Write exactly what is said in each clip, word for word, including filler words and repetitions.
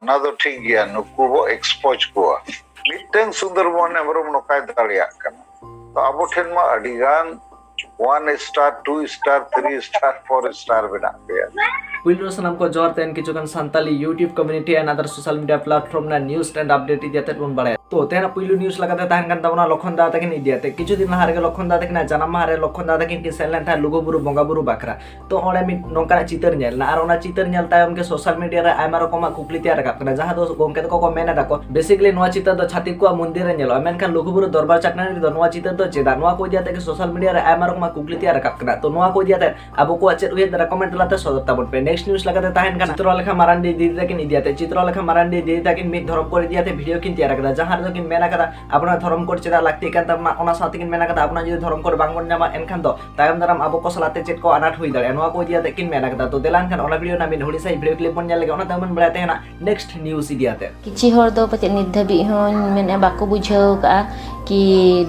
ᱚᱱᱟ ᱫᱚ ᱴᱷᱤᱠ ᱜᱮᱭᱟ, ᱱᱩᱠᱩ ᱵᱚ expose ᱠᱚᱣᱟ᱾ ᱢᱤᱫᱴᱟᱝ ᱥᱩᱱᱫᱚᱨ ᱢᱳᱦᱚᱱ ᱦᱮᱢᱵᱨᱚᱢ ᱱᱚᱝᱠᱟᱭ ᱫᱟᱲᱮᱭᱟᱜ ᱠᱟᱱᱟ, ᱛᱚ ᱟᱵᱚ ᱴᱷᱮᱱ ᱢᱟ ᱟᱹᱰᱤ ᱜᱟᱱ one star, two star, three star, four star ᱢᱮᱱᱟᱜ ᱯᱮᱭᱟ᱾ ᱯᱩᱭᱞᱩ ᱨᱮ ᱥᱟᱱᱟᱢ ᱠᱚ ᱡᱚᱦᱟᱨ, ᱛᱮᱦᱮᱧ ᱠᱤᱪᱷᱩ ᱜᱟᱱ Santali YouTube community and other social media platform ᱨᱮᱱᱟᱜ news and update ᱤᱫᱤ ᱠᱟᱛᱮ ᱵᱚᱱ ᱵᱟᱲᱟᱭᱟ᱾ ᱛᱚ ᱛᱮᱦᱮᱧᱟᱜ ᱯᱩᱭᱞᱩ news ᱞᱮᱠᱟᱛᱮ ᱛᱟᱦᱮᱱ ᱠᱟᱱ ᱛᱟᱵᱚᱱᱟ ᱞᱚᱠᱷᱚᱱ ᱫᱟ ᱛᱟᱹᱠᱤᱱ ᱤᱫᱤ ᱠᱟᱛᱮ᱾ ᱠᱤᱪᱷᱩ ᱫᱤᱱ ᱞᱟᱦᱟ ᱨᱮᱜᱮ ᱞᱚᱠᱷᱚᱱ ᱫᱟ ᱛᱟᱹᱠᱤᱱᱟᱜ ᱡᱟᱱᱟᱢ ᱢᱟᱦᱟ ᱨᱮ ᱞᱚᱠᱷᱚᱱ ᱫᱟ ᱛᱟᱹᱠᱤᱱ ᱠᱤᱱ ᱥᱮᱱ ᱞᱮᱱ ᱛᱟᱦᱮᱸᱫ ᱞᱩᱜᱩᱵᱩᱨᱩ ᱵᱚᱸᱜᱟ ᱵᱩᱨᱩ ᱵᱟᱠᱷᱨᱟ᱾ ᱛᱚ ᱚᱸᱰᱮ ᱢᱤᱫ ᱱᱚᱝᱠᱟᱱᱟᱜ ᱪᱤᱛᱟᱹᱨ ᱧᱮᱞ ᱮᱱᱟ ᱟᱨ ᱚᱱᱟ ᱪᱤᱛᱟᱹᱨ ᱧᱮᱞ ᱛᱟᱭᱚᱢ ᱜᱮ social media ᱨᱮ ᱟᱭᱢᱟ ᱨᱚᱠᱚᱢᱟᱜ ᱠᱩᱠᱞᱤ ᱛᱮᱭᱟᱨ ᱨᱟᱠᱟᱵ ᱠᱟᱱᱟ, ᱡᱟᱦᱟᱸ ᱫᱚ ᱜᱚᱝᱠᱮ ᱛᱟᱠᱚ ᱠᱚ ᱢᱮᱱ ᱮᱫᱟ ᱠᱚ basically ᱱᱚᱣᱟ ᱪᱤᱛᱟᱹᱨ ᱫᱚ ᱪᱷᱟᱛᱤᱠ ᱠᱚᱣᱟᱜ ᱢᱚᱱᱫᱤᱨ ᱨᱮ ᱧᱮᱞᱚᱜᱼᱟ, ᱢᱮᱱᱠᱷᱟᱱ ᱞᱩᱜᱩᱵᱩᱨᱩ ᱫᱚᱨᱵᱟᱨ ᱪᱟᱹᱴᱟᱹᱱᱤ ᱨᱮᱫᱚ ᱱᱚᱣᱟ ᱪᱤᱛᱟᱹᱨ ᱫᱚ ᱪᱮᱫᱟᱜ? ᱱᱚᱣᱟ ᱠᱚ ᱤᱫᱤ ᱠᱟᱛᱮ ᱜᱮ social media ᱨᱮ ᱟᱭᱢᱟ ᱨᱚᱠᱚᱢᱟᱜ ᱠᱩᱠᱞᱤ ᱛᱮᱭᱟᱨ ᱨᱟᱠᱟᱵ ᱠᱟᱱᱟ᱾ ᱛᱚ ᱱᱚᱣᱟ ᱠᱚ ᱤᱫᱤ ᱠᱟᱛᱮ ᱟᱵᱚ ᱠᱚᱣᱟᱜ ᱪᱮᱫ ᱩᱭᱦᱟᱹᱨ ᱫᱟᱨᱟ comment ᱛᱟᱞᱟᱛᱮ ᱥᱚᱫᱚᱨ ᱛᱟᱵᱚᱱ ᱯᱮ᱾ Next news ᱞᱮᱠᱟᱛᱮ ᱛᱟᱦᱮᱱ ᱠᱟᱱᱟ ᱪᱤᱛᱨᱚᱞᱮᱠᱷᱟ ᱢᱟᱨᱟᱱᱰᱤ ᱫᱤᱫᱤ ᱛᱟᱹᱠᱤᱱ ᱤᱫᱤ ᱠᱟᱛᱮ᱾ ᱪᱤᱛᱨᱚᱞᱮᱠᱷᱟ ᱢᱟᱨᱟᱱᱰᱤ ᱫᱤᱫᱤ ᱛᱟᱹᱠᱤᱱ ᱢᱤᱫ ᱫᱷᱚᱨᱚᱢ code ᱤᱫᱤ ᱠᱟᱛᱮ video ᱠᱤᱱ ᱛᱮᱭᱟᱨ ᱟᱠᱟᱫᱟ, ᱡᱟᱦᱟᱸ ᱨᱮᱫᱚ ᱠᱤᱱ ᱢᱮᱱ ᱟᱠᱟᱫᱟ ᱟᱵᱚᱱᱟᱜ ᱫᱷᱚᱨᱚᱢ code ᱪᱮᱫᱟᱜ ᱞᱟᱹᱠᱛᱤᱜ ᱠᱟᱱ ᱛᱟᱵᱚᱱᱟ, ᱚᱱᱟ ᱥᱟᱶᱛᱮ ᱠᱤᱱ ᱢᱮᱱ ᱟᱠᱟᱫᱟ ᱟᱵᱚᱱᱟᱜ ᱡᱩᱫᱤ ᱫᱷᱚᱨᱚᱢ code ᱵᱟᱝ ᱵᱚᱱ ᱧᱟᱢᱟ ᱮᱱᱠᱷᱟᱱ ᱫᱚ ᱛᱟᱭᱚᱢ ᱫᱟᱨᱟᱢ ᱟᱵᱚ ᱠᱚ ᱥᱟᱞᱟᱜ ᱛᱮ ᱪᱮᱫ ᱠᱚ ᱟᱱᱟᱴ ᱦᱩᱭ ᱫᱟᱲᱮᱭᱟᱜᱼᱟ, ᱱᱚᱣᱟ ᱠᱚ ᱤᱫᱤ ᱠᱟᱛᱮ ᱠᱤᱱ ᱢᱮᱱ ᱟᱠᱟᱫᱟ᱾ ᱛᱚ ᱫᱮᱞᱟ ᱮᱱᱠᱷᱟᱱ ᱚᱱᱟ video ᱨᱮᱱᱟᱜ ᱢᱤᱫ ᱦᱩᱰᱤᱧ ᱥᱟᱺᱦᱤᱡ video clip ᱵᱚᱱ ᱧᱮᱞ ᱞᱮᱜᱮ, ᱚᱱᱟ ᱛᱟᱭᱚᱢ ᱵᱚᱱ ᱵᱟᱲᱟᱭᱟ ᱛᱟᱦᱮᱱᱟ next news ᱤᱫᱤ ᱠᱟᱛᱮ᱾ ᱠᱤᱪᱷᱤ ᱦᱚᱲ ᱫᱚ ᱯᱟᱪᱮᱫ ᱱᱤᱛ ᱫᱷᱟᱹᱵᱤᱡ ᱦᱚᱸᱧ ᱢᱮᱱᱮᱫᱼᱟ ᱵᱟᱠᱚ ᱵᱩᱡᱷᱟᱹᱣ ᱟᱠᱟᱫᱼᱟ ᱠᱤ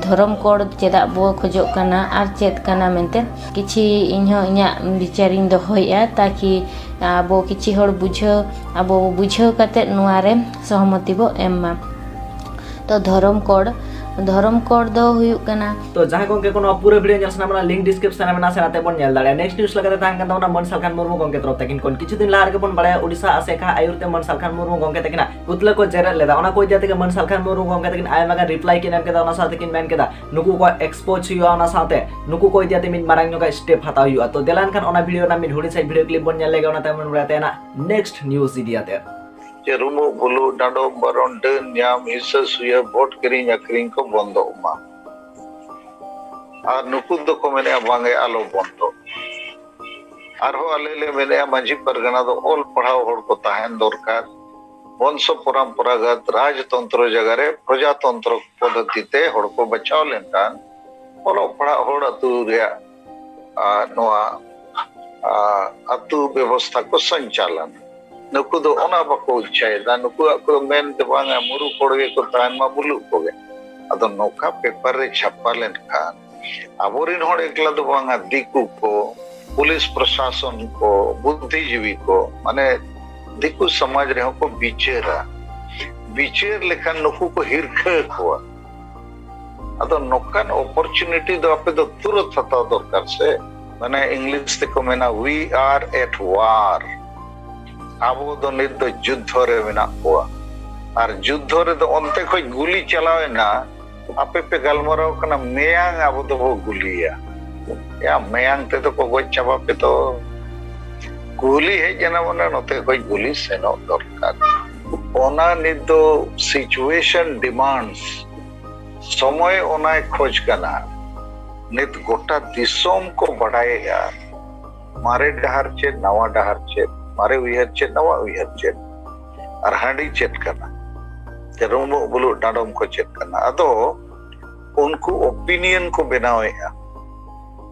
ᱫᱷᱚᱨᱚᱢ code ᱪᱮᱫᱟᱜ ᱵᱚ ᱠᱷᱚᱡᱚᱜ ᱠᱟᱱᱟ ᱟᱨ ᱪᱮᱫ ᱠᱟᱱᱟ ᱢᱮᱱᱛᱮ᱾ ᱠᱤᱪᱷᱤ ᱤᱧᱦᱚᱸ ᱤᱧᱟᱹᱜ ᱵᱤᱪᱟᱹᱨᱤᱧ ᱫᱚᱦᱚᱭᱮᱫᱼᱟ, ᱛᱟᱠᱤ ᱟᱵᱚ ᱠᱤᱪᱷᱤ ᱦᱚᱲ ᱵᱩᱡᱷᱟᱹᱣ, ᱟᱵᱚ ᱵᱩᱡᱷᱟᱹᱣ ᱠᱟᱛᱮᱫ ᱱᱚᱣᱟ ᱨᱮ ᱥᱚᱦᱚᱢᱚᱛᱤ ᱵᱚ ᱮᱢ ᱢᱟ᱾ ᱛᱚ ᱫᱷᱚᱨᱚᱢ code, ᱫᱷᱚᱨᱚᱢ code ᱫᱚ ᱦᱩᱭᱩᱜ ᱠᱟᱱᱟ᱾ ᱛᱚ ᱡᱟᱦᱟᱸᱭ ᱜᱚᱝᱠᱮ ᱠᱚ ᱱᱚᱣᱟ ᱯᱩᱨᱟᱹ video ᱧᱮᱞ ᱥᱟᱱᱟ ᱵᱚᱱᱟ, link description ᱨᱮ ᱢᱮᱱᱟᱜᱼᱟ, ᱥᱮ ᱱᱟᱛᱮ ᱵᱚᱱ ᱧᱮᱞ ᱫᱟᱲᱮᱭᱟᱜᱼᱟ᱾ Next news ᱞᱮᱠᱟᱛᱮ ᱛᱟᱦᱮᱱ ᱠᱟᱱ ᱛᱟᱵᱚᱱᱟ ᱢᱟᱹᱱ ᱥᱟᱞᱠᱷᱟᱱ ᱢᱩᱨᱢᱩ ᱜᱚᱝᱠᱮ ᱛᱚᱨᱚᱯ ᱛᱟᱹᱠᱤᱱ ᱠᱷᱚᱱ᱾ ᱠᱤᱪᱷᱩ ᱫᱤᱱ ᱞᱟᱦᱟ ᱨᱮᱜᱮ ᱵᱚᱱ ᱵᱟᱲᱟᱭᱟ ᱳᱰᱤᱥᱟ ᱟᱥᱮᱠᱟ ᱟᱭᱩᱨ ᱛᱮ ᱢᱟᱹᱱ ᱥᱟᱞᱠᱷᱟᱱ ᱢᱩᱨᱢᱩ ᱜᱚᱝᱠᱮ ᱛᱟᱹᱠᱤᱱᱟᱜ ᱯᱩᱛᱞᱟᱹ ᱠᱚ ᱡᱮᱨᱮᱫ ᱞᱮᱫᱟ᱾ ᱚᱱᱟ ᱠᱚ ᱤᱫᱤ ᱠᱟᱛᱮ ᱜᱮ ᱢᱟᱹᱱ ᱥᱟᱞᱠᱷᱟᱱ ᱢᱩᱨᱢᱩ ᱜᱚᱝᱠᱮ ᱛᱟᱹᱠᱤᱱ ᱟᱭᱢᱟ ᱜᱟᱱ reply ᱠᱤᱱ ᱮᱢ ᱠᱮᱫᱟ᱾ ᱚᱱᱟ ᱥᱟᱶᱛᱮ ᱠᱤᱱ ᱢᱮᱱ ᱠᱮᱫᱟ ᱱᱩᱠᱩ ᱠᱚ expose ᱦᱩᱭᱩᱜᱼᱟ, ᱚᱱᱟ ᱥᱟᱶᱛᱮ ᱱᱩᱠᱩ ᱠᱚ ᱤᱫᱤ ᱠᱟᱛᱮ ᱢᱤᱫ ᱢᱟᱨᱟᱝ ᱧᱚᱜᱟᱜ step ᱦᱟᱛᱟᱣ ᱦᱩᱭᱩᱜᱼᱟ᱾ ᱛᱚ ᱫᱮᱞᱟ ᱮᱱᱠᱷᱟᱱ ᱚᱱᱟ video ᱨᱮᱱᱟᱜ ᱢᱤᱫ ᱦᱩᱰᱤᱧ ᱥᱟᱺᱦᱤᱡ video clip ᱵᱚᱱ ᱧᱮᱞ ᱞᱮᱜᱮ, ᱚᱱᱟ ᱛᱟᱭᱚᱢ ᱵᱚᱱ ᱵᱟᱲᱟᱭᱟ ᱛᱟᱦᱮᱱᱟ next news ᱤᱫᱤ ᱠᱟᱛᱮ᱾ ᱡᱮ ᱨᱩᱢᱩᱜ ᱵᱩᱞᱩᱜ, ᱰᱟᱸᱰᱚᱢ ᱵᱟᱨᱚᱱ, ᱰᱟᱹᱱ ᱧᱟᱢ, ᱦᱤᱥᱟᱹ ᱥᱩᱭᱟᱹ, vote ᱠᱤᱨᱤᱧ ᱟᱹᱠᱷᱨᱤᱧ ᱠᱚ ᱵᱚᱱᱫᱚᱜ ᱢᱟ᱾ ᱟᱨ ᱱᱩᱠᱩ ᱫᱚᱠᱚ ᱢᱮᱱᱮᱫᱼᱟ ᱵᱟᱝᱜᱮ ᱟᱞᱚ ᱵᱚᱱᱫᱚᱜ᱾ ᱟᱨᱦᱚᱸ ᱟᱞᱮ ᱞᱮ ᱢᱮᱱᱮᱫᱼᱟ ᱢᱟᱹᱡᱷᱤ ᱯᱟᱨᱜᱟᱱᱟ ᱫᱚ ᱚᱞ ᱯᱟᱲᱦᱟᱣ ᱦᱚᱲ ᱠᱚ ᱛᱟᱦᱮᱱ ᱫᱚᱨᱠᱟᱨ᱾ ᱵᱚᱝᱥᱚ ᱯᱚᱨᱚᱢᱯᱚᱨᱟᱜᱚᱛ ᱨᱟᱡᱽᱛᱚᱱᱛᱨᱚ ᱡᱟᱭᱜᱟ ᱨᱮ ᱯᱨᱚᱡᱟᱛᱚᱱᱛᱨᱚ ᱯᱚᱫᱽᱫᱷᱚᱛᱤ ᱛᱮ ᱦᱚᱲ ᱠᱚ ᱵᱟᱪᱷᱟᱣ ᱞᱮᱱᱠᱷᱟᱱ ᱚᱞᱚᱜ ᱯᱟᱲᱦᱟᱜ ᱦᱚᱲ ᱟᱹᱛᱩ ᱨᱮᱭᱟᱜ, ᱟ, ᱱᱚᱣᱟ, ᱟ, ᱟᱹᱛᱩ ᱵᱮᱵᱚᱥᱛᱷᱟ ᱠᱚ ᱥᱚᱧᱪᱟᱞᱚᱱ᱾ ᱱᱩᱠᱩ ᱫᱚ ᱚᱱᱟ ᱵᱟᱠᱚ ᱤᱪᱪᱷᱟᱭᱮᱫᱟ᱾ ᱱᱩᱠᱩᱣᱟᱜ ᱠᱚ ᱢᱮᱱ ᱫᱚ ᱵᱟᱝᱟ ᱢᱩᱨᱩ ᱦᱚᱲ ᱜᱮᱠᱚ ᱛᱟᱦᱮᱱ ᱢᱟ, ᱵᱩᱞᱩᱜ ᱠᱚᱜᱮ᱾ ᱟᱫᱚ ᱱᱚᱝᱠᱟ ᱯᱮᱯᱟᱨ ᱨᱮ ᱪᱷᱟᱯᱟ ᱞᱮᱱᱠᱷᱟᱱ ᱟᱵᱚᱨᱮᱱ ᱦᱚᱲ ᱮᱠᱞᱟ ᱫᱚ ᱵᱟᱝᱟ, ᱫᱤᱠᱩ ᱠᱚ, ᱯᱩᱞᱤᱥ ᱯᱨᱚᱥᱟᱥᱚᱱ ᱠᱚ, ᱵᱩᱫᱽᱫᱷᱤᱡᱤᱵᱤ ᱠᱚ, ᱢᱟᱱᱮ ᱫᱤᱠᱩ ᱥᱚᱢᱟᱡᱽ ᱨᱮᱦᱚᱸ ᱠᱚ ᱵᱤᱪᱟᱹᱨᱟ᱾ ᱵᱤᱪᱟᱹᱨ ᱞᱮᱠᱷᱟᱱ ᱱᱩᱠᱩ ᱠᱚ ᱦᱤᱨᱠᱷᱟᱹ ᱠᱚᱣᱟ᱾ ᱟᱫᱚ ᱱᱚᱝᱠᱟᱱ ᱚᱯᱚᱨᱪᱩᱱᱤᱴᱤ ᱫᱚ ᱟᱯᱮ ᱫᱚ ᱛᱩᱨᱟᱹᱛ ᱦᱟᱛᱟᱣ ᱫᱚᱨᱠᱟᱨ ᱥᱮ᱾ ᱢᱟᱱᱮ, ᱤᱝᱞᱤᱥ ᱛᱮᱠᱚ ᱢᱮᱱᱟ, "We are at war." ᱟᱵᱚ ᱫᱚ ᱱᱤᱛ ᱫᱚ ᱡᱩᱫᱽᱫᱷᱚ ᱨᱮ ᱢᱮᱱᱟᱜ ᱠᱚᱣᱟ᱾ ᱟᱨ ᱡᱩᱫᱽᱫᱷᱚ ᱨᱮᱫᱚ ᱚᱱᱛᱮ ᱠᱷᱚᱡ ᱜᱩᱞᱤ ᱪᱟᱞᱟᱣ ᱮᱱᱟ, ᱟᱯᱮ ᱯᱮ ᱜᱟᱞᱢᱟᱨᱟᱣ ᱠᱟᱱᱟ, "ᱢᱮᱭᱟᱝ ᱟᱵᱚ ᱫᱚᱵᱚ ᱜᱩᱞᱤᱭᱟ᱾" ᱭᱟ, ᱢᱮᱭᱟᱝ ᱛᱮᱫᱚ ᱠᱚ ᱜᱚᱡ ᱪᱟᱵᱟ ᱯᱮ ᱛᱚ᱾ ᱜᱩᱞᱤ ᱦᱮᱡ ᱮᱱᱟ, ᱢᱟᱱᱮ ᱱᱚᱛᱮ ᱠᱷᱚᱡ ᱜᱩᱞᱤ ᱥᱮᱱᱚᱜ ᱫᱚᱨᱠᱟᱨ᱾ ᱚᱱᱟ ᱱᱤᱛ ᱫᱚ situation demands, ᱥᱚᱢᱚᱭ ᱚᱱᱟᱭ ᱠᱷᱚᱡ ᱠᱟᱱᱟ᱾ ᱱᱤᱛ ᱜᱚᱴᱟ ᱫᱤᱥᱚᱢ ᱠᱚ ᱵᱟᱰᱟᱭᱮᱜᱼᱟ, ᱢᱟᱨᱮ ᱰᱟᱦᱟᱨ ᱪᱮᱫ, ᱱᱟᱣᱟ ᱰᱟᱦᱟᱨ ᱪᱮᱫ, ᱢᱟᱨᱮ ᱩᱭᱦᱟᱹᱨ ᱪᱮᱫ, ᱱᱟᱣᱟ ᱩᱭᱦᱟᱹᱨ ᱪᱮᱫ, ᱟᱨ ᱦᱟᱺᱰᱤ ᱪᱮᱫ ᱠᱟᱱᱟ, ᱨᱩᱢᱩᱜ ᱵᱩᱞᱩᱜ ᱰᱟᱸᱰᱚᱢ ᱠᱚ ᱪᱮᱫ ᱠᱟᱱᱟ᱾ ᱟᱫᱚ ᱩᱱᱠᱩ ᱚᱯᱤᱱᱤᱭᱚᱱ ᱠᱚ ᱵᱮᱱᱟᱣᱮᱜᱼᱟ,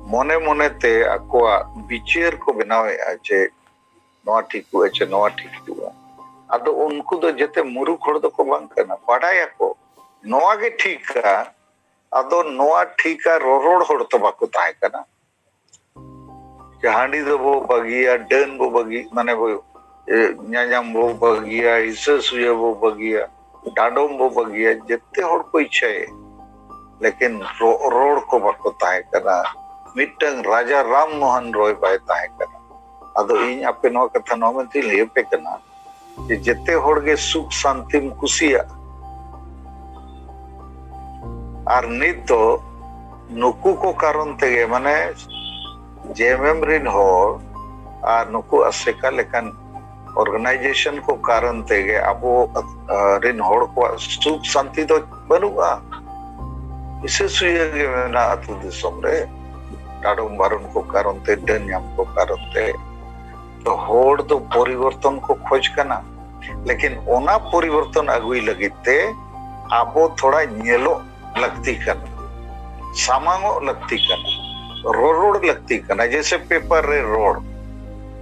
ᱢᱚᱱᱮ ᱢᱚᱱᱮᱛᱮ ᱟᱠᱚᱣᱟᱜ ᱵᱤᱪᱟᱹᱨ ᱠᱚ ᱵᱮᱱᱟᱣᱮᱜᱼᱟ ᱡᱮ ᱱᱚᱣᱟ ᱴᱷᱤᱠᱚᱜᱼᱟ ᱪᱮ ᱱᱚᱣᱟ ᱴᱷᱤᱠᱚᱜᱼᱟ᱾ ᱟᱫᱚ ᱩᱱᱠᱩ ᱫᱚ ᱡᱮᱛᱮ ᱢᱩᱨᱩᱠᱷ ᱦᱚᱲ ᱫᱚᱠᱚ ᱵᱟᱝ ᱠᱟᱱᱟ, ᱵᱟᱰᱟᱭᱟᱠᱚ ᱱᱚᱣᱟ ᱜᱮ ᱴᱷᱤᱠᱟ᱾ ᱟᱫᱚ ᱱᱚᱣᱟ ᱴᱷᱤᱠᱟ ᱨᱚᱨᱚᱲ ᱦᱚᱲ ᱛᱚ ᱵᱟᱠᱚ ᱛᱟᱦᱮᱸ ᱠᱟᱱᱟ᱾ ᱡᱮ ᱦᱟᱺᱰᱤ ᱫᱚᱵᱚ ᱵᱟᱹᱜᱤᱭᱟ, ᱰᱟᱹᱱ ᱵᱚ ᱵᱟᱹᱜᱤ, ᱢᱟᱱᱮ ᱵᱚ, ᱮ, ᱧᱟᱧᱟᱢ ᱵᱚ ᱵᱟᱹᱜᱤᱭᱟ, ᱦᱤᱥᱟᱹ ᱥᱩᱭᱟᱹ ᱵᱚ ᱵᱟᱹᱜᱤᱭᱟ, ᱰᱟᱸᱰᱚᱢ ᱵᱚ ᱵᱟᱹᱜᱤᱭᱟ, ᱡᱮᱛᱮ ᱦᱚᱲ ᱠᱚ ᱤᱪᱪᱷᱟᱹᱭᱮᱫ᱾ ᱞᱮᱠᱤᱱ ᱨᱚ-, ᱨᱚᱲ ᱠᱚ ᱵᱟᱠᱚ ᱛᱟᱦᱮᱸ ᱠᱟᱱᱟ᱾ ᱢᱤᱫᱴᱟᱝ ᱨᱟᱡᱟ ᱨᱟᱢ ᱢᱳᱦᱚᱱ ᱨᱚᱭ ᱵᱟᱭ ᱛᱟᱦᱮᱸ ᱠᱟᱱᱟ᱾ ᱟᱫᱚ ᱤᱧ ᱟᱯᱮ ᱱᱚᱣᱟ ᱠᱟᱛᱷᱟ ᱱᱚᱣᱟ ᱢᱮᱱᱛᱮᱧ ᱞᱟᱹᱭ ᱟᱯᱮ ᱠᱟᱱᱟ ᱡᱮ ᱡᱮᱛᱮ ᱦᱚᱲ ᱜᱮ ᱥᱩᱠ ᱥᱟᱱᱛᱤᱢ ᱠᱩᱥᱤᱭᱟᱜᱼᱟ᱾ ᱟᱨ ᱱᱤᱛ ᱫᱚ ᱱᱩᱠᱩ ᱠᱚ ᱠᱟᱨᱚᱱ ᱛᱮᱜᱮ, ᱢᱟᱱᱮ ᱡᱮ ᱮᱢ ᱮᱢ ᱨᱤᱱ ᱦᱚᱲ ᱟᱨ ᱱᱩᱠᱩ ᱟᱥᱮᱠᱟ ᱞᱮᱠᱟᱱ ᱚᱨᱜᱟᱱᱟᱭᱡᱮᱥᱚᱱ ᱠᱚ ᱠᱟᱨᱚᱱ ᱛᱮᱜᱮ ᱟᱵᱚ, ᱟ, ᱨᱤᱱ ᱦᱚᱲ ᱠᱚᱣᱟᱜ ᱥᱩᱠ ᱥᱟᱱᱛᱤ ᱫᱚ ᱵᱟᱹᱱᱩᱜᱼᱟ᱾ ᱦᱤᱥᱟᱹ ᱥᱩᱭᱟᱹ ᱜᱮ ᱢᱮᱱᱟᱜᱼᱟ ᱟᱹᱛᱩ ᱫᱤᱥᱚᱢ ᱨᱮ᱾ ᱰᱟᱰᱚᱢ ᱵᱟᱨᱚᱱ ᱠᱚ ᱠᱟᱨᱚᱱ ᱛᱮ, ᱰᱟᱹᱱ ᱧᱟᱢ ᱠᱚ ᱠᱟᱨᱚᱱ ᱛᱮ᱾ ᱛᱚ ᱦᱚᱲ ᱫᱚ ᱯᱚᱨᱤᱵᱚᱨᱛᱚᱱ ᱠᱚ ᱠᱷᱚᱡᱽ ᱠᱟᱱᱟ, ᱞᱮᱠᱤᱱ ᱚᱱᱟ ᱯᱚᱨᱤᱵᱚᱨᱛᱚᱱ ᱟᱹᱜᱩᱭ ᱞᱟᱹᱜᱤᱫ ᱛᱮ ᱟᱵᱚ ᱛᱷᱚᱲᱟ ᱧᱮᱞᱚᱜ ᱞᱟᱹᱠᱛᱤ ᱠᱟᱱᱟ, ᱥᱟᱢᱟᱝᱚᱜ ᱞᱟᱹᱠᱛᱤ ᱠᱟᱱᱟ, ᱨᱚᱨᱚᱲ ᱞᱟᱹᱠᱛᱤ ᱠᱟᱱᱟ᱾ ᱡᱮᱭᱥᱮ ᱯᱮᱯᱟᱨ ᱨᱮ ᱨᱚᱲ,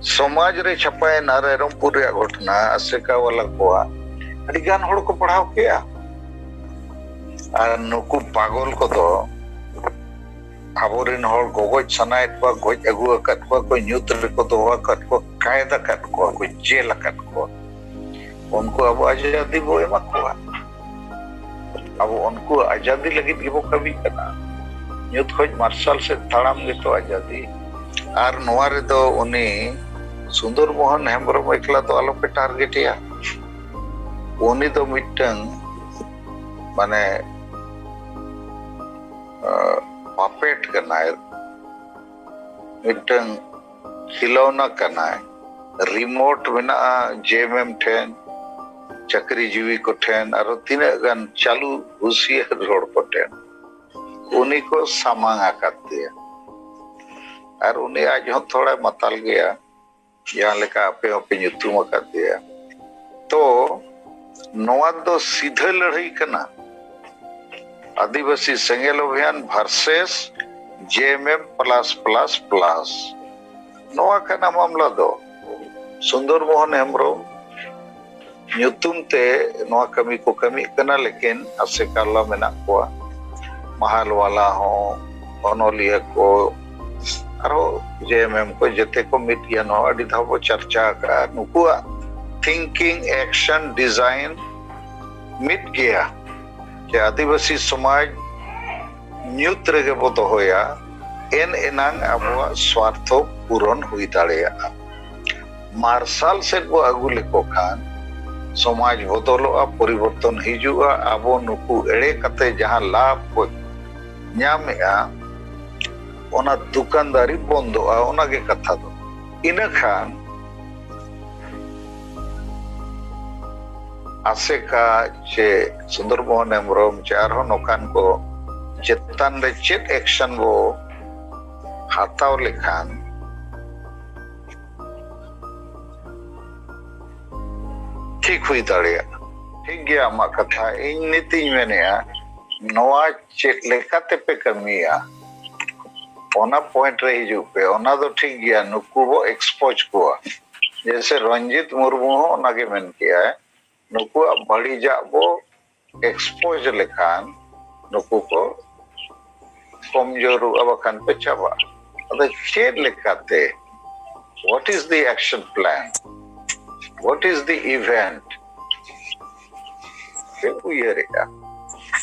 ᱥᱚᱢᱟᱡᱽ ᱨᱮ ᱪᱷᱟᱯᱟᱭᱮᱱᱟ ᱨᱟᱭᱨᱚᱝᱯᱩᱨ ᱨᱮᱭᱟᱜ ᱜᱷᱚᱴᱚᱱᱟ, ᱟᱥᱮᱠᱟ ᱣᱟᱞᱟ ᱠᱚᱣᱟᱜ, ᱟᱹᱰᱤ ᱜᱟᱱ ᱦᱚᱲ ᱠᱚ ᱯᱟᱲᱦᱟᱣ ᱠᱮᱜᱼᱟ᱾ ᱟᱨ ᱱᱩᱠᱩ ᱯᱟᱜᱚᱞ ᱠᱚᱫᱚ ᱟᱵᱚᱨᱮᱱ ᱦᱚᱲ ᱜᱚᱜᱚᱡ ᱥᱟᱱᱟᱭᱮᱫ ᱠᱚᱣᱟ, ᱜᱚᱡ ᱟᱹᱜᱩ ᱟᱠᱟᱫ ᱠᱚᱣᱟ ᱠᱚ, ᱧᱩᱛ ᱨᱮᱠᱚ ᱫᱚᱦᱚ ᱟᱠᱟᱫ ᱠᱚᱣᱟ, ᱠᱟᱭᱮᱫ ᱟᱠᱟᱫ ᱠᱚᱣᱟ ᱠᱚ, ᱡᱮᱞ ᱟᱠᱟᱫ ᱠᱚᱣᱟ, ᱩᱱᱠᱩ ᱟᱵᱚ ᱟᱡᱟᱫᱤ ᱵᱚ ᱮᱢᱟ ᱠᱚᱣᱟ᱾ ᱟᱵᱚ ᱩᱱᱠᱩᱣᱟᱜ ᱟᱡᱟᱫᱤ ᱞᱟᱹᱜᱤᱫ ᱜᱮᱵᱚ ᱠᱟᱹᱢᱤ ᱠᱟᱱᱟ᱾ ᱧᱩᱛ ᱠᱷᱚᱱ ᱢᱟᱨᱥᱟᱞ ᱥᱮᱫ ᱛᱟᱲᱟᱢ ᱜᱮᱛᱚ ᱟᱡᱟᱫᱤ᱾ ᱟᱨ ᱱᱚᱣᱟ ᱨᱮᱫᱚ ᱩᱱᱤ ᱥᱩᱱᱫᱚᱨ ᱢᱳᱦᱚᱱ ᱦᱮᱢᱵᱨᱚᱢ ᱮᱠᱞᱟ ᱫᱚ ᱟᱞᱚᱯᱮ ᱴᱟᱨᱜᱮᱴᱮᱭᱟ᱾ ᱩᱱᱤ ᱫᱚ ᱢᱤᱫᱴᱟᱝ, ᱢᱟᱱᱮ, ᱯᱟᱯᱮᱴ ᱠᱟᱱᱟᱭ, ᱢᱤᱫᱴᱟᱝ ᱠᱷᱤᱞᱚᱱᱟ ᱠᱟᱱᱟᱭ᱾ ᱨᱤᱢᱳᱴ ᱢᱮᱱᱟᱜᱼᱟ ᱡᱮ ᱮᱢ ᱮᱢ ᱴᱷᱮᱱ, ᱪᱟᱹᱠᱨᱤ ᱡᱤᱣᱤ ᱠᱚᱴᱷᱮᱱ, ᱟᱨᱚ ᱛᱤᱱᱟᱹᱜ ᱜᱟᱱ ᱪᱟᱹᱞᱩ ᱦᱩᱥᱤᱭᱟᱹᱨ ᱦᱚᱲ ᱠᱚᱴᱷᱮᱱ᱾ ᱩᱱᱤ ᱠᱚ ᱥᱟᱢᱟᱝ ᱟᱠᱟᱫ ᱫᱮᱭᱟ᱾ ᱟᱨ ᱩᱱᱤ ᱟᱡ ᱦᱚᱸ ᱛᱷᱚᱲᱟᱭ ᱢᱟᱛᱟᱞ ᱜᱮᱭᱟ, ᱡᱟᱦᱟᱸ ᱞᱮᱠᱟ ᱟᱯᱮ ᱦᱚᱸᱯᱮ ᱧᱩᱛᱩᱢ ᱟᱠᱟᱫ ᱫᱮᱭᱟ᱾ ᱛᱚ, ᱱᱚᱣᱟ ᱫᱚ ᱥᱤᱫᱷᱟᱹ ᱞᱟᱹᱲᱦᱟᱹᱭ ᱠᱟᱱᱟ, ᱟᱹᱫᱤᱵᱟᱹᱥᱤ ᱥᱮᱸᱜᱮᱞ ᱚᱵᱷᱤᱭᱟᱱ ᱵᱷᱟᱨᱥᱮᱥ ᱡᱮ ᱮᱢ ᱮᱢ ᱯᱞᱟᱥ ᱯᱞᱟᱥ ᱯᱞᱟᱥ᱾ ᱱᱚᱣᱟ ᱠᱟᱱᱟ ᱢᱟᱢᱞᱟ ᱫᱚ᱾ ᱥᱩᱱᱫᱚᱨ ᱢᱳᱦᱚᱱ ᱦᱮᱢᱵᱨᱚᱢ ᱧᱩᱛᱩᱢ ᱛᱮ ᱱᱚᱣᱟ ᱠᱟᱹᱢᱤ ᱠᱚ ᱠᱟᱹᱢᱤᱜ ᱠᱟᱱᱟ, ᱞᱮᱠᱤᱱ ᱟᱥᱮᱠᱟ ᱞᱟ ᱢᱮᱱᱟᱜ ᱠᱚᱣᱟ, ᱢᱟᱦᱟᱞᱣᱟᱞᱟ ᱦᱚᱸ, ᱚᱱᱚᱞᱤᱭᱟᱹ ᱠᱚ, ᱟᱨᱦᱚᱸ ᱡᱮ ᱮᱢ ᱮᱢ ᱠᱚ, ᱡᱮᱛᱮ ᱠᱚ ᱢᱤᱫ ᱜᱮᱭᱟ᱾ ᱱᱚᱣᱟ ᱟᱹᱰᱤ ᱫᱷᱟᱣ ᱵᱚ ᱪᱟᱨᱪᱟ ᱟᱠᱟᱫᱼᱟ᱾ ᱱᱩᱠᱩᱣᱟᱜ ᱛᱷᱤᱝᱠᱤᱝ, ᱮᱠᱥᱚᱱ, ᱰᱤᱡᱟᱭᱤᱱ ᱢᱤᱫ ᱜᱮᱭᱟ, ᱡᱮ ᱟᱹᱫᱤᱵᱟᱹᱥᱤ ᱥᱚᱢᱟᱡᱽ ᱧᱩᱛ ᱨᱮᱜᱮ ᱵᱚ ᱫᱚᱦᱚᱭᱟ, ᱮᱱ ᱮᱱᱟᱝ ᱟᱵᱚᱣᱟᱜ ᱥᱣᱟᱨᱛᱷᱚ ᱯᱩᱨᱚᱱ ᱦᱩᱭ ᱫᱟᱲᱮᱭᱟᱜᱼᱟ᱾ ᱢᱟᱨᱥᱟᱞ ᱥᱮᱫ ᱵᱚ ᱟᱹᱜᱩ ᱞᱮᱠᱚ ᱠᱷᱟᱱ ᱥᱚᱢᱟᱡᱽ ᱵᱚᱫᱚᱞᱚᱜᱼᱟ, ᱯᱚᱨᱤᱵᱚᱨᱛᱚᱱ ᱦᱤᱡᱩᱜᱼᱟ᱾ ᱟᱵᱚ ᱱᱩᱠᱩ ᱮᱲᱮ ᱠᱟᱛᱮ ᱡᱟᱦᱟᱸ ᱞᱟᱵᱷ ᱠᱚ ᱧᱟᱢᱮᱜᱼᱟ, ᱚᱱᱟ ᱫᱩᱠᱟᱱᱫᱟᱨᱤ ᱵᱚᱱᱫᱚᱜᱼᱟ, ᱚᱱᱟᱜᱮ ᱠᱟᱛᱷᱟ ᱫᱚ᱾ ᱤᱱᱟᱹ ᱠᱷᱟᱱ ᱟᱥᱮᱠᱟ ᱪᱮ ᱥᱩᱱᱫᱚᱨ ᱢᱳᱦᱚᱱ ᱦᱮᱢᱵᱨᱚᱢ ᱪᱮ ᱟᱨᱦᱚᱸ ᱱᱚᱝᱠᱟᱱ ᱠᱚ ᱪᱮᱛᱟᱱ ᱨᱮ ᱪᱮᱫ ᱮᱠᱥᱚᱱ ᱵᱚ ᱦᱟᱛᱟᱣ ᱞᱮᱠᱷᱟᱱ ᱴᱷᱤᱠ ᱦᱩᱭ ᱫᱟᱲᱮᱭᱟᱜᱼᱟ᱾ ᱴᱷᱤᱠ ᱜᱮᱭᱟ ᱟᱢᱟᱜ ᱠᱟᱛᱷᱟ, ᱤᱧ ᱱᱤᱛᱤᱧ ᱢᱮᱱᱮᱜᱼᱟ, ᱱᱚᱣᱟ ᱪᱮᱫ ᱞᱮᱠᱟ ᱛᱮᱯᱮ ᱠᱟᱹᱢᱤᱭᱟ, ᱚᱱᱟ ᱯᱚᱭᱮᱱᱴ ᱨᱮ ᱦᱤᱡᱩᱜ ᱯᱮ᱾ ᱚᱱᱟ ᱫᱚ ᱴᱷᱤᱠ ᱜᱮᱭᱟ, ᱱᱩᱠᱩ ᱵᱚ ᱮᱠᱥᱯᱳᱡᱽ ᱠᱚᱣᱟ᱾ ᱡᱮᱭᱥᱮ ᱨᱚᱧᱡᱤᱛ ᱢᱩᱨᱢᱩ ᱦᱚᱸ ᱚᱱᱟᱜᱮ ᱢᱮᱱ ᱠᱮᱜᱼᱟᱭ, ᱱᱩᱠᱩᱣᱟᱜ ᱵᱟᱹᱲᱤᱡᱟᱜ ᱵᱚ ᱮᱠᱥᱯᱳᱡᱽ ᱞᱮᱠᱷᱟᱱ ᱱᱩᱠᱩ ᱠᱚ ᱠᱚᱢᱡᱳᱨᱚᱜᱼᱟ, ᱵᱟᱠᱷᱟᱱ ᱯᱮ ᱪᱟᱵᱟᱜᱼᱟ᱾ ᱟᱫᱚ ᱪᱮᱫ ᱞᱮᱠᱟᱛᱮ? What is the action plan? What is the event? ᱯᱮ ᱩᱭᱦᱟᱹᱨᱮᱜᱼᱟ᱾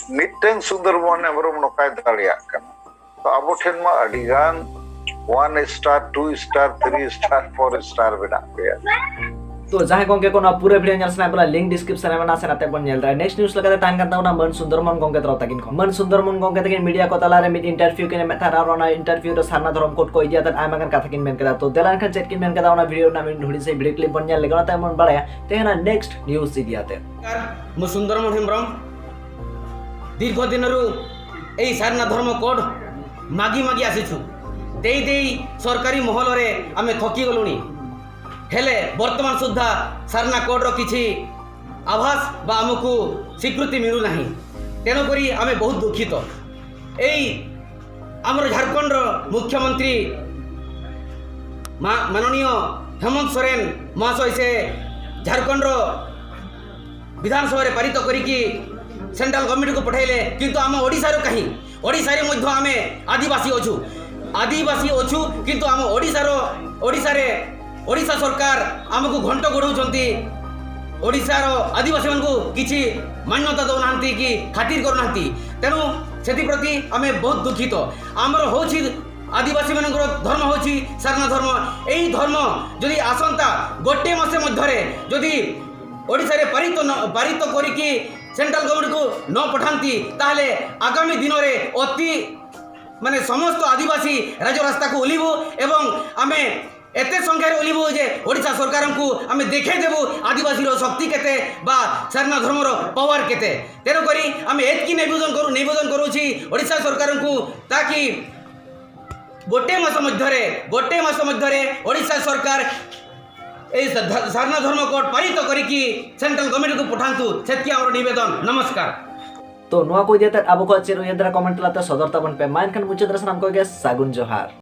ᱢᱤᱫᱴᱟᱝ ᱥᱩᱱᱫᱚᱨ ᱢᱳᱦᱚᱱ ᱦᱮᱢᱵᱨᱚᱢ ᱱᱚᱝᱠᱟᱭ ᱫᱟᱲᱮᱭᱟᱜ ᱠᱟᱱᱟ, ᱛᱚ ᱟᱵᱚ ᱴᱷᱮᱱ ᱢᱟ ᱟᱹᱰᱤ ᱜᱟᱱ one star, two star, three star, four star ᱢᱮᱱᱟᱜ ᱯᱮᱭᱟ᱾ ᱛᱚ ᱡᱟᱦᱟᱸᱭ ᱜᱚᱝᱠᱮ ᱠᱚ ᱱᱚᱣᱟ ᱯᱩᱨᱟᱹ ᱵᱷᱤᱰᱤᱭᱳ ᱧᱮᱞ ᱥᱟᱱᱟᱭᱮᱫ ᱵᱚᱱᱟ, ᱞᱤᱝᱠ ᱰᱤᱥᱠᱨᱤᱯᱥᱚᱱ ᱨᱮ ᱢᱮᱱᱟᱜᱼᱟ, ᱥᱮᱱ ᱠᱟᱛᱮ ᱵᱚᱱ ᱧᱮᱞ ᱫᱟᱲᱮᱭᱟᱜᱼᱟ᱾ ᱱᱮᱠᱥᱴ ᱱᱤᱭᱩᱡ ᱞᱮᱠᱟᱛᱮ ᱛᱟᱦᱮᱱ ᱠᱟᱱ ᱛᱟᱵᱚᱱᱟ ᱢᱟᱹᱱ ᱥᱩᱱᱫᱚᱨ ᱢᱳᱦᱚᱱ ᱜᱚᱝᱠᱮ ᱛᱚᱨᱚᱯ ᱛᱟᱹᱠᱤᱱ ᱠᱷᱚᱱ᱾ ᱢᱟᱹᱱ ᱥᱩᱱᱫᱚᱨ ᱢᱳᱦᱚᱱ ᱜᱚᱝᱠᱮ ᱛᱟᱹᱠᱤᱱ ᱢᱤᱰᱤᱭᱟ ᱠᱚ ᱛᱟᱞᱟᱨᱮ ᱢᱤᱫ ᱤᱱᱴᱟᱨᱵᱷᱤᱭᱩ ᱠᱤᱱ ᱮᱢᱮᱫ ᱛᱟᱦᱮᱱᱟ, ᱟᱨ ᱚᱱᱟ ᱤᱱᱴᱟᱨᱵᱷᱤᱭᱩ ᱨᱮ ᱥᱟᱨᱱᱟ ᱫᱷᱚᱨᱚᱢ ᱠᱳᱰ ᱠᱚ ᱤᱫᱤ ᱠᱟᱛᱮ ᱟᱭᱢᱟ ᱜᱟᱱ ᱠᱟᱛᱷᱟ ᱠᱤᱱ ᱢᱮᱱ ᱠᱮᱫᱟ᱾ ᱛᱚ ᱫᱮᱞᱟ ᱮᱱᱠᱷᱟᱱ ᱪᱮᱫ ᱠᱤᱱ ᱢᱮᱱ ᱠᱮᱫᱟ, ᱚᱱᱟ ᱵᱷᱤᱰᱤᱭᱳ ᱨᱮᱱᱟᱜ ᱢᱤᱫ ᱦᱩᱰᱤᱧ ᱥᱟᱺᱦᱤᱡ ᱵᱨᱮᱠ ᱠᱞᱤᱯ ᱵᱚᱱ ᱧᱮᱞ ᱞᱮᱜᱮ, ᱚᱱᱟ ᱛᱟᱭᱚᱢ ᱵᱚᱱ ᱵᱟᱲᱟᱭᱟ ᱛᱮᱦᱮᱧᱟᱜ ᱱᱮᱠᱥᱴ ᱱᱤᱭᱩᱡ ᱤᱫᱤ ᱠᱟᱛᱮ᱾ ମୁଁ ସୁନ୍ଦରମୋହନ ହେମ୍ବ୍ରମ। ଦୀର୍ଘ ଦିନରୁ ଏହି ସାରନା ଧର୍ମ କୋଡ୍ ମାଗି ମାଗି ଆସିଛୁ। ଦେଇ ଦେଇ ସରକାରୀ ମହଲରେ ଆମେ ଥକି ଗଲୁଣି। ହେଲେ ବର୍ତ୍ତମାନ ସୁଦ୍ଧା ସାରନା କୋଡ୍ର କିଛି ଆଭାସ ବା ଆମକୁ ସ୍ୱୀକୃତି ମିଳୁନାହିଁ। ତେଣୁକରି ଆମେ ବହୁତ ଦୁଃଖିତ। ଏଇ ଆମର ଝାଡ଼ଖଣ୍ଡର ମୁଖ୍ୟମନ୍ତ୍ରୀ ମା- ମାନନୀୟ ହେମନ୍ତ ସୋରେନ ମହାଶୟ, ସେ ଝାଡ଼ଖଣ୍ଡର ବିଧାନସଭାରେ ପାରିତ କରିକି ସେଣ୍ଟ୍ରାଲ ଗଭର୍ଣ୍ଣମେଣ୍ଟକୁ ପଠାଇଲେ। କିନ୍ତୁ ଆମ ଓଡ଼ିଶାରୁ କାହିଁ? ଓଡ଼ିଶାରେ ମଧ୍ୟ ଆମେ ଆଦିବାସୀ ଅଛୁ, ଆଦିବାସୀ ଅଛୁ, କିନ୍ତୁ ଆମ ଓଡ଼ିଶାର ଓଡ଼ିଶାରେ ଓଡ଼ିଶା ସରକାର ଆମକୁ ଘଣ୍ଟ ଘୋଡ଼ଉଛନ୍ତି। ଓଡ଼ିଶାର ଆଦିବାସୀମାନଙ୍କୁ କିଛି ମାନ୍ୟତା ଦେଉନାହାନ୍ତି କି ଖାତିର କରୁନାହାନ୍ତି। ତେଣୁ ସେଥିପ୍ରତି ଆମେ ବହୁତ ଦୁଃଖିତ। ଆମର ହେଉଛି, ଆଦିବାସୀମାନଙ୍କର ଧର୍ମ ହେଉଛି ସାରନା ଧର୍ମ। ଏହି ଧର୍ମ ଯଦି ଆସନ୍ତା ଗୋଟିଏ ମାସ ମଧ୍ୟରେ ଯଦି ଓଡ଼ିଶାରେ ପାରିତ ନ- ପାରିତ କରିକି ସେଣ୍ଟ୍ରାଲ ଗଭର୍ଣ୍ଣମେଣ୍ଟକୁ ନ ପଠାନ୍ତି, ତାହେଲେ ଆଗାମୀ ଦିନରେ ଅତି ମାନେ ସମସ୍ତ ଆଦିବାସୀ ରାଜରାସ୍ତାକୁ ଓହ୍ଲିବୁ ଏବଂ ଆମେ ଏତେ ସଂଖ୍ୟାରେ ଓହ୍ଲିବୁ ଯେ ଓଡ଼ିଶା ସରକାରଙ୍କୁ ଆମେ ଦେଖେଇଦେବୁ ଆଦିବାସୀର ଶକ୍ତି କେତେ ବା ସାରନା ଧର୍ମର ପାୱାର କେତେ। ତେଣୁକରି ଆମେ ଏତିକି ନିବେଦନ କରୁ ନିବେଦନ କରୁଛି ଓଡ଼ିଶା ସରକାରଙ୍କୁ, ତାକି ଗୋଟେ ମାସ ମଧ୍ୟରେ ଗୋଟେ ମାସ ମଧ୍ୟରେ ଓଡ଼ିଶା ସରକାର ଏହି ସ- ଧ- ସାରନା ଧର୍ମ କୋଡ୍ ପାରିତ କରିକି ସେଣ୍ଟ୍ରାଲ ଗଭର୍ଣ୍ଣମେଣ୍ଟକୁ ପଠାନ୍ତୁ। ସେତିକି ଆମର ନିବେଦନ। ନମସ୍କାର। ᱛᱚ ᱱᱚᱣᱟ ᱠᱚ ᱤᱫᱤ ᱠᱟᱛᱮ ᱟᱵᱚ ᱠᱚᱣᱟᱜ ᱪᱮᱫ ᱩᱭᱦᱟᱹᱨ ᱫᱷᱟᱨᱟ ᱠᱚᱢᱮᱱᱴ ᱛᱟᱞᱟᱛᱮ ᱥᱚᱫᱚᱨ ᱛᱟᱵᱚᱱ ᱯᱮ᱾ ᱢᱟ ᱮᱱᱠᱷᱟᱱ ᱢᱩᱪᱟᱹᱫ ᱨᱮ ᱥᱟᱱᱟᱢ ᱠᱚᱜᱮ ᱥᱟᱹᱜᱩᱱ ᱡᱚᱦᱟᱨ᱾